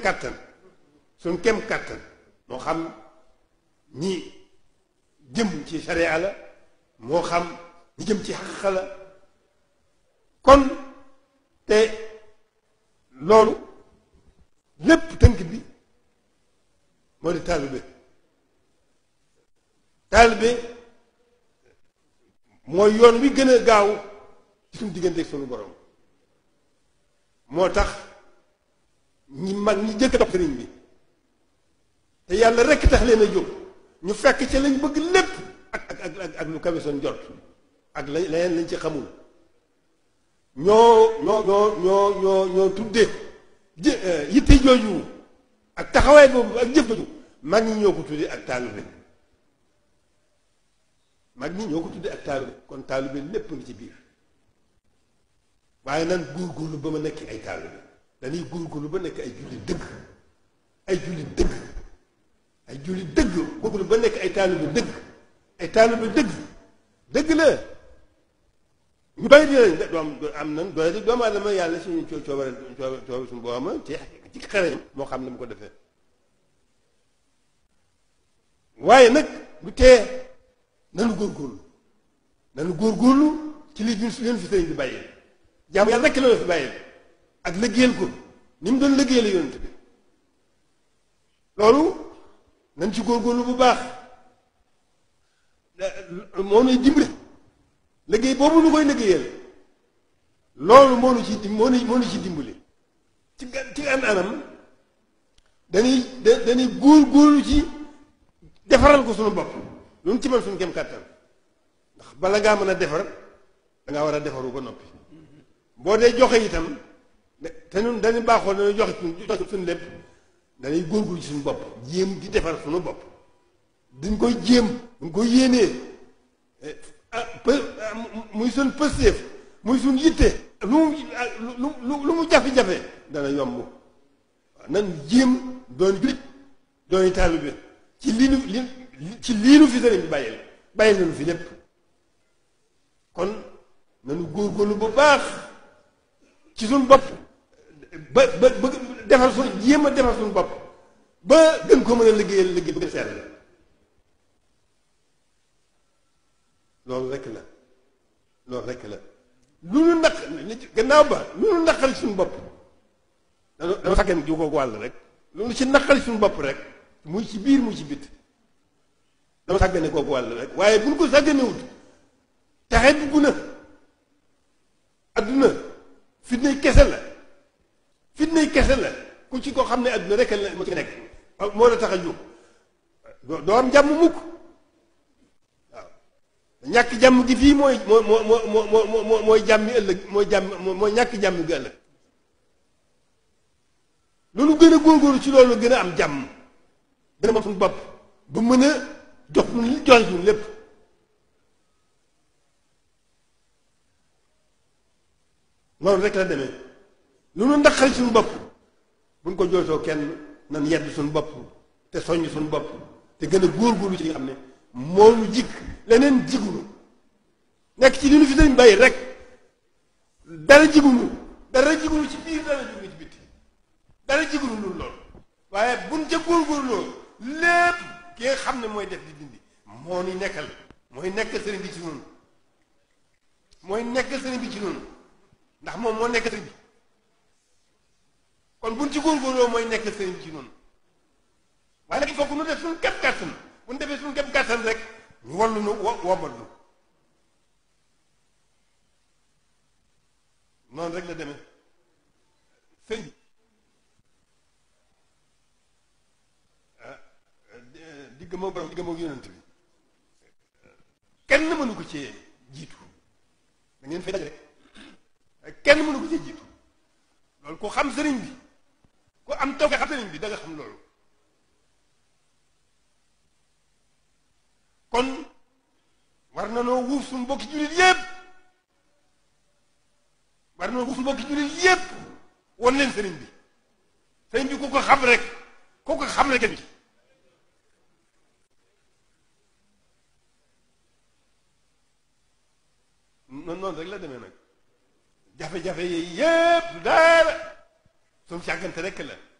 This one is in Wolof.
kàttan suñ kem kàttan moo xam ñi jëm ci sharia la moo xam ñi jëm ci xaqiqa la kon te loolu lépp tënk bi moo di taalibe mooy yoon wi gën a gaaw ci suñu diggante ak suñu borom moo tax ñi mag ñi jëkk a topp sëriñ bi te yàlla rekk tax leen a jóg ñu fekk ca lañ bëgg lépp ak lu kawe seen jot ak leneen lañ ci xamul ñoo tuddee yitte jooju ak taxawaay boobu ak jëf jooju mag ñi ñoo ko tuddee ak taalibe mag ñi ñoo ko tuddee ak taalibe kon taalibe lépp ngi ci biir waaye nan góorgóorlu ba ma nekk ay taalibe dañuy góorgóorlu ba nekk ay julli dëgg ay julli dëgg ay julli dëgg góorgóorlu ba nekk ay taalibe dëgg ay taalibe dëgg la ñu doy di lañ doom am nan doy di doomu aadama yàlla suñu coobare suñu booma ci xereñ moo xam ne mu ko defee waaye nag lu tee nanu góorgóorlu ci li leen fi sëriñ bi bàyyee jaamu yàlla rekk la fi bàyyee ak liggéeyal ko ni mu doon liggéeyal yonent bi loolu nañ ci góorgóorlu bu baax moo nuy dimbali liggéey boobu nu koy liggéeyal loolu moo nu ci dimbali ci anam dañuy góorgóorlu ci defaral ko suñu bopp lu ci mën suñu kem kàttan ndax bala ngaa mën a defar dangaa war a defaru ba noppi boo dee joxe itam te ñun dañu baaxoo dañuy joxe suñu lépp dañuy góorgóorlu ci suñu bopp jéem di defar suñu bopp dañ koy jéem dañ koy yéenee muy suñ pëstéef muy suñ yitte lu mu jafe-jafe dana yomb waaw nan jéem doon julit doon taalibe ci lii nu fi sëriñ bi bàyyil nañu fi lépp kon nanu góorgóorlu bu baax ci suñ bopp ba defar suñ jéem a defar suñ bopp ba gën ko mën a liggéeyal liggéey ba seet la loolu rekk la lu nu naq gannaaw ba lu nu naqali suñu bopp dana sàggan ju ko wàll rek lu nu ci naqali suñu bopp rek muy ci biir muy ci bit dama sàggane kooku wàll rek waaye bu ñu ko sàgganewut taxe dugg na adduna fitnay kese la ku ci ko xam ne adduna rek la moo ci nekk moo la tax a jóg doo am jàmm mukk waaw ñàkk jàmm gi fii mooy jàmmi ëllëg mooy ñàkk jàmm gi ëllëg loolu gën a góorgóorlu ci loolu gën a am jàmm gën a mën suñu bopp ba mën a joxe suñu lépp noonu rek la demee lu nu naqari suñu bopp buñ ko jooytoo kenn nan yedd suñu bopp te soññ suñu bopp te gën a góorgóorlu ci li nga xam ne moo nu jig leneen jigunu nekk ci li nu fi dañ bàyyi rek dara jigunu ci biir dara jigunu ci bitti dara jigunu loolu waaye buñ ca góorgóorloo lépp ki nga xam ne mooy def di dindi moo ni nekkal mooy nekk sëriñ bi ci noonu ndax moom moo nekk sëriñ bi kon buñ ci góorgóorloo mooy nekk sëriñ bi ci noonu waaye nag il faut que nu def suñu képp kàttan bu ñu defee suñu képp kàttan rek ñu wallu nu wombal nu noonu rek la demee sëñ bi digg moo borom digg moo yonent bi kenn mënu ko cee jiitu da ngeen fay daje rek kenn mënu ko cee jiitu loolu ku xam sëriñ bi ku am taw xam sëriñ bi da nga xam loolu kon war na noo wuuf suñu mbokki jullit yépp won leen sëriñ bi ku ko xam rek kenn ci noonu rek la demee nag jafe-jafe yi yépp daara suñu càggante rek la